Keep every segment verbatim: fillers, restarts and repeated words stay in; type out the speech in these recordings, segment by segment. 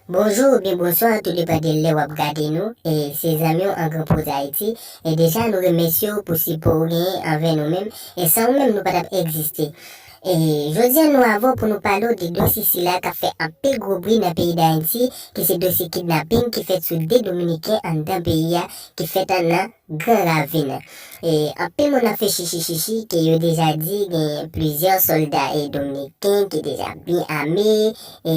Bonjou oubyen bonswa, tou depann de lè w ap gade nou. E se zanmi w Angran Pwoz Ayiti. E deja, nou remèsye w pou sipò ou genyen anvè nou menm. E san ou menm, nou pa t ap egziste. E jodi a, nou avè w pou nou pale w de dosye sila k ap fè anpil gwo bri nan peyi Dayiti, ki se dosye kidnaping ki fèt sou de Dominiken anndan peyi a, ki fèt nan Gran Ravin. E anpil moun ap fè chichi chichi ke yo deja di gen plizyè sòlda e dominiken ki deja byen ame, e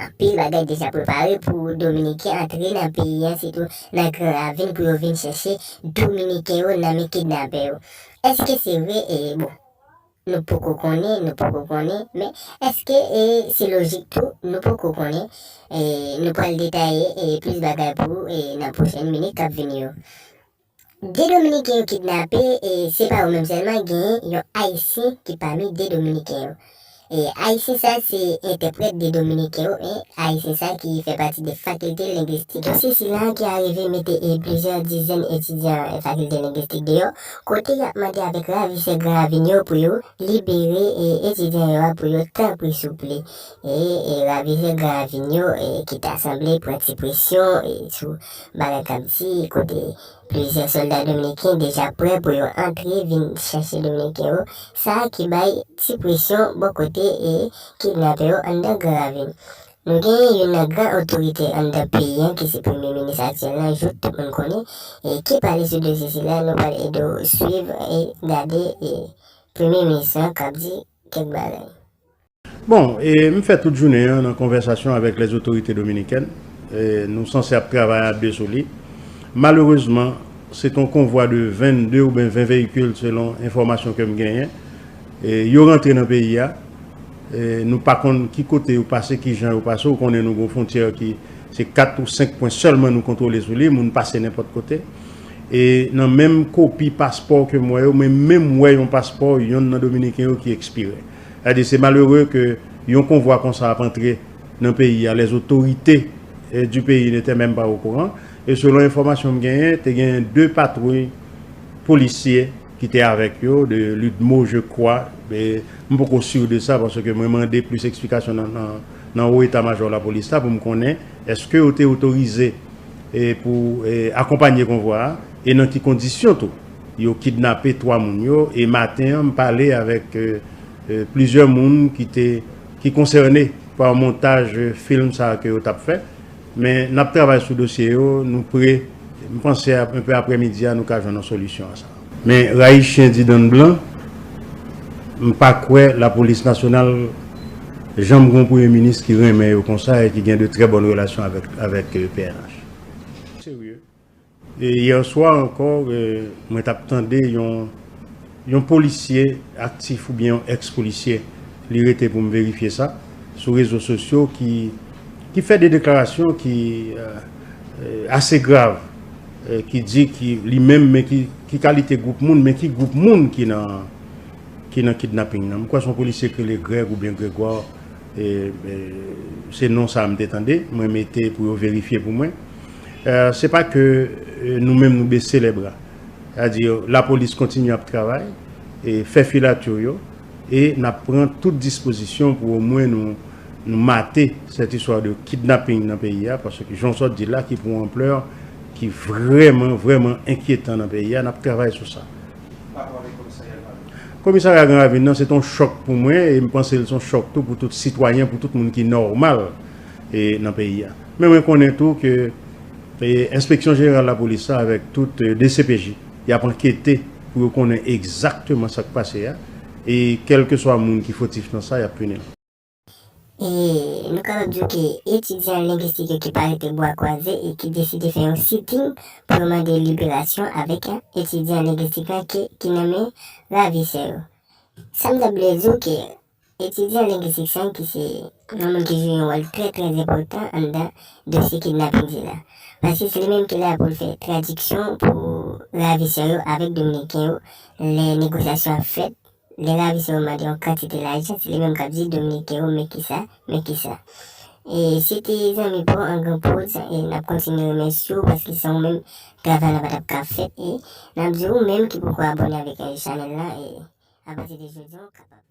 anpil bagay deja prepare pou dominiken antre nan peyi an, sitou nan Gran Ravin, pou yo vin chèche dominiken yo nan men kidnapè yo. Èske se vre? E bon, nou poko konnen, nou poko konnen, men èske e se lojik tou? Nou poko konnen. E nou pral detaye e plis bagay pou ou e nan pwochèn minit k ap vini yo. De Dominiken yo kidnape, e se pa yo menm sèlman, genyen yon Ayisyen ki pami de Dominiken yo. E Ayisyen sa se entèprèt de Dominiken yo, e Ayisyen sa ki fè pati de fakilte lengwistik yo. Dosye sila ki arive mete e plizyè dizèn etidyan e fakilte lengwistik deyò, kote y ap mande avèk ravisè Gran Ravin yo pou yo libere e etidyan yo a, pou yo tanpri souple. E, e ravisè Gran Ravin yo, e ki ta sanble pran ti presyon e sou bagay k ap di, kote plizyè sòlda dominiken deja prè pou yo antre vin chèche dominiken yo, sa ki bay ti presyon bò kote e kidnapè yo anndan Gran Ravin. Nou genyen youn nan gran otorite anndan peyi an, ki se premye minis aktyèl la, Jouthe, tout moun konnen, e ki pale sou dosye sila. Nou pral ede w swiv e gade e premye minis lan k ap di kèk bagay. Bon, e m fè tout jounen an nan konvèsasyon avèk lèzotorite dominikèn. E nou sanse ap travay a de sou li. Malerezman, se t on konvwa de vennde oubyen ven veyikil, selon enfòmasyon ke m genyen. E yo rantre nan peyi a. E nou pa konn ki kote yo pase, ki jan yo pase. Ou konnen nou gen yon fwontyè ki se kat ou senk pwen sèlman nou kontwole sou li, moun pase nenpòt kote. E nan menm kopi paspò ke m wè yo, mwen menm wè yon paspò yonn nan dominiken yo ki ekspire. Sètadi, se malere ke yon konvwa konsa ap antre nan peyi a, les autorités, eh, du pays n'étaient même pas au courant. E selon enfòmasyon m genyen, te genyen de patwouy polisye ki te avèk yo, de l'udmo, je crois. E m poko si de sa, paske mwen mande plis eksplikasyon nan, nan, nan wo eta majò lapolis la pou m konnen èske yo te otorize e pou e akonpanye konvwa a, e nan ki kondisyon tou. Yo kidnape twa moun yo, e maten an, m pale avèk e, e plizyè moun ki te, ki konsène pa montaj e fim sa a ke yo t ap fè. Men n ap travay sou dosye yo, nou pre, m panse a, enpe aprèmidi a, nou ka jwenn yon solisyon a sa. Men rayi chen di dann blan, m pa kwè lapolis nasyonal janm gen yon premye minis ki renmen yo konsa e ki gen de trè bòn relasyon avèk, avèk e, P N H. Serye. E yè swa ankò, e, mwen t ap tande yon, yon polisye aktif oubyen yon èks polisye, li rete pou m verifye sa, sou rezo sosyo ki, ki fè de deklarasyon ki e, e, ase grav, e, ki di ki li menm, men ki, ki kalite gwoup moun, men ki gwoup moun ki nan, ki nan kidnaping nan. M kwè se yon polisye ki rele Greg oubyen Gregoire, e, e, se non sa a m te tande, mwen mete pou yo verifye pou mwen. E, se pa ke e, nou menm nou bese lè bra. Sètadi, lapolis kontinye ap travay, e fè filati yo, e n ap pran tout dispozisyon pou omwen nou, nou mate cette histoire de kidnapping nan peyi a, paske jan w sot di l la, ki pran yon anplè ki vrèman, vrèman enkyetan nan peyi a, n ap travay sou sa. Komisarya Gran Ravin nan, se t on chòk pou mwen, e m panse l se yon chòk tou pou tout sitwayen, pou tout moun ki nòmal e nan peyi a. Men mwen konnen tou ke e Enspeksyon Jeneral Lapolis la avèk tout e D C P J, y ap ankete pou yo konnen egzakteman sa k pase a, e kèlkeswa moun ki fotif nan sa, y ap pini l. E nou kapab di w ke etidyan lengwistik yo ki pa rete bwa kwaze e ki deside fè yon sitin pou yo mande liberasyon avèk etidyan lengwistik la ki, ki nan men ravisè yo. Sa m ta vle di w ke etidyan lengwistik sa ki se yon moun ki jwe yon wòl trè, trè enpòtan anndan dosye kidnaping sila. Paske se li menm ki la pou l fè tradiksyon pou ravisè yo avèk dominiken yo lè negosyasyon ap fèt. Lè ravisè yo mande yon kantite lajan, se li menm k ap di dominiken yo, men kisa, men kisa. E se te zanmi pa w Angran Pwoz, e n ap kontinye remèsye w paske san ou menm, travay la pa t ap ka fèt. E n ap di ou menm ki poko abòne avèk e chanèl la, e apati de jodi a, w kapab.